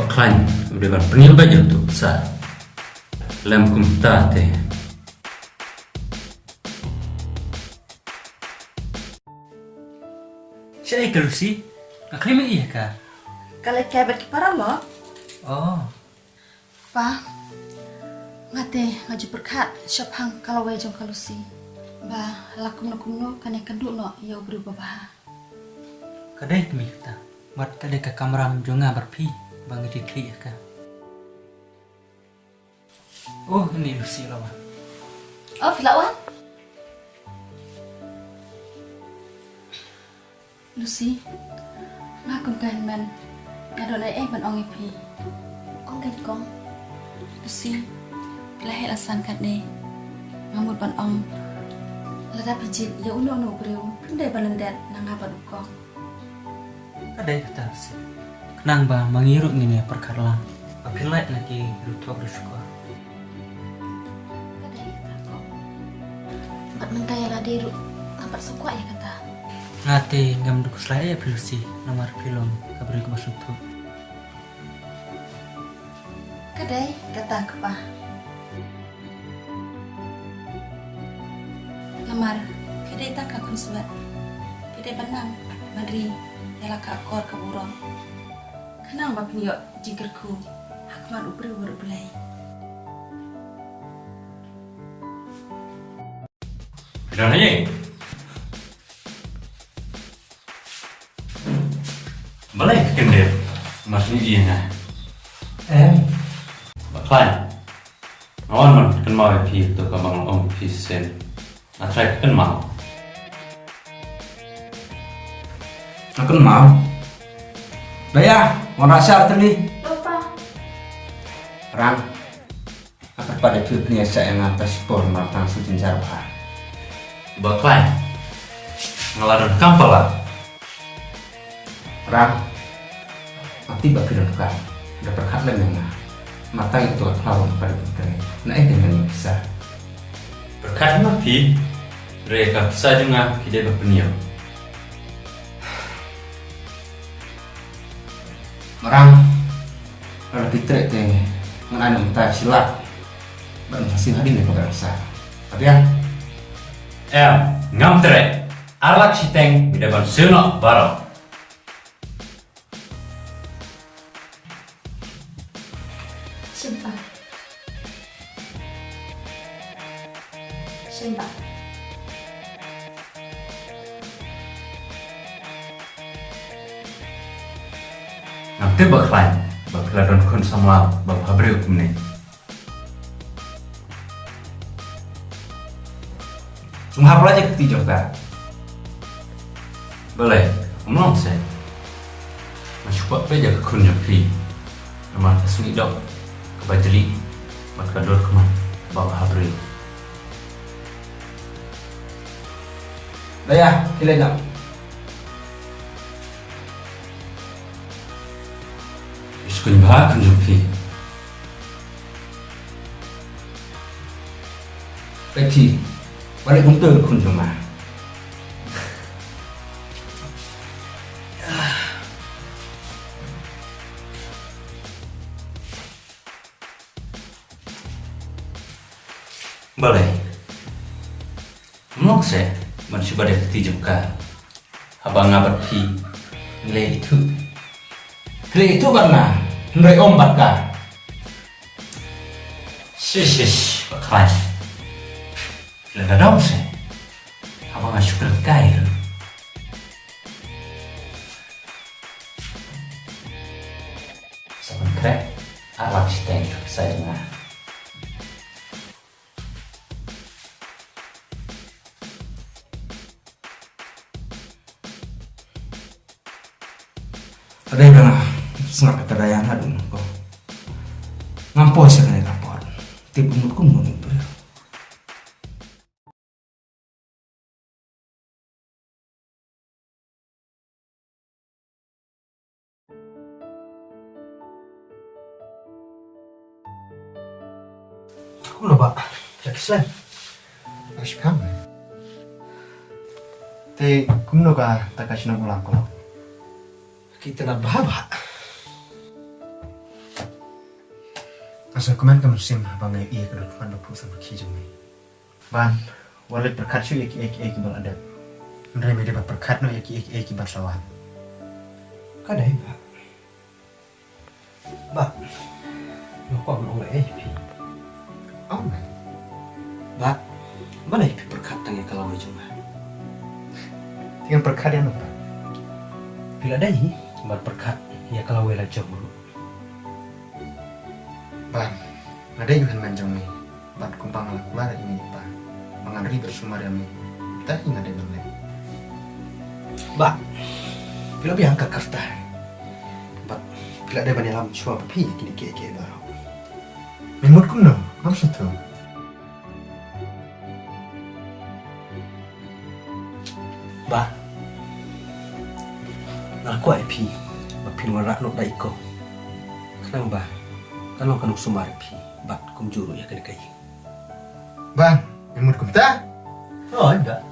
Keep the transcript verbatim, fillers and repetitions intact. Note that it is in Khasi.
Khlaiñ, u dei ban pynïoh beit ïa uto u pisa. Lem kumta te. Shaei ka Lucy? Nga khlem ïohi ïa ka. Ka leit kai bad ki para mo? Oh. Pa, nga te nga ju pyrkhat shaphang ka lawei jong ka Lucy. Ba la kumno kumno kane kan duh noh ïa u briew babha. Ka dei kmie kata. Bad ka dei ka kamram jong nga bad phi ba ngi ïatreilang ïa ka. Oh, ini Lucy la wan. Oh, phi la wan? Lucy, nga kum ka hynmen, nga don ei ei ban ong ïa phi. Ong kein kong. Lucy, phi la heh la san katne, nga mut ban ong, lada phi jied ïa uno uno u briew, phin dei ban lyndet na nga bad u kong. Ka dei kata Lucy. Khnang ba ma ngi ruh ngin ïa pyrkhat lang ba phin lait na ki riewthoh riewshukor. Ka dei kata kong. Bad mynta ïa lade ruh ngam pat sngewkwah ïa kata. Nga te ngam duk slai ïa phi Lucy, namar phi long ka briew kaba sngewthuh. Ka dei kata kpa. Namar phi dei tang ka khunswet, phi dei ban nang ban ri ïa la ka akor ka burom, khnang ba phin ïoh jingkyrkhu ha khmat u briew bad u Blei. Phi don hangne? Balei phi kyndit? Mar shu ïohi ïa nga. Em. Ba Khlaiñ. Nga wan ban kynmaw ïa phi ïa kato kaba nga la ong ïa phi shisien. Nga trai kynmaw. Nga kynmaw. Daya, wan rah sha tylli. Rang. Nga kyrpad ïa phi phin ïaishah ïa nga ta shipor namar tang shu jynjar bha. Ba Khlaiñ, nga la donkam palat. Rang, nga tip ba phi donkam. Da pyrkhat lem ïa nga. Namar tang ito ka khlaw nga pat ïa phi. Naei te ngan ïoh pisa? Pyrkhat ma phi. Re ka pisa jong nga phi dei ba pynïoh. Marang, lada phi treh te ngan ai na mynta shi lak. Bad ngan siew hadien ka bynta sa. Ka biang? Em, ngam treh. Ar lak shiteng, ngi dei ban siew noh baroh. Shim pa. Shim pa. Ngam tip ba Khlaiñ, ba phi la don khun samla ba bhabriew kumne. Sngewbha pynlait ïa ka kti jong ka. Balei, ym long seh. Nga shu kwah peit ïa ka khun jong phi. Namar ka sngi dok kaba jli bad ka dur khmat ba bhabriew. Daya, khie leit noh. Ïa sngewbha khun jong phi. Peit phi, balei kumta khun jong nga. Balei? Ym long seh ban shu bat ïa ka kti jong ka. Haba nga bad phi ngi leh ithuh. Phi leh ithuh bad nga, hynrei ym bad ka. Shish, shish, ba Khlaiñ. Phi la da dom seh. Haba nga shu kren kai ruh. Sa pynkreh, ar lak shiteng ka pisa jong nga. Ka dei ba nga sngap ïa ka Daya naduh mynno. Ngam poi sha kane ka por. Tip u mut kumno u briew. Kumno bah? Phi la slem? Te kumno kata ka shnong u Langklong? Ki itynnad bha bah. Sa kumne ka mynsiem ba nga ïohi ka dei ka khmat ba phuh samrkhie jong me. Ban, wat leit pyrkhat shuh ïa kiei kiei kiba la dep. Hynrei me dei ban pyrkhat noh ïa kiei kiei kiba sa wan. Ka dei, Bah. Bah, nga kwah ban ong ei ei ïa phi. Ong. Bah, balei phi pyrkhat tang ïa ka lawei jong nga? Te ngan pyrkhat ïano pat? Phi la dei ban pyrkhat ïa ka lawei la jong ruh. Ban, nga dei u hynmen jong me. Bad kumba nga la kular ïa i mei i pa ba ngan ri bad sumar ïa me, te hi nga dei ban leh. Bah, phi la biang ka kyrta. Bad phi la dei ban ïalam shuwa ba phi ïa kine kiei kiei baroh. Me mut kumno? Ngam sngewthuh. Bah, nga la kwah ïa phi ba phin wanrah noh da i ko, khnang ba kan long ka nongsumar ïa phi bad kumjuh ruh ïa kane ka ïing. Ban, me mut kumta? Hooid, Bah.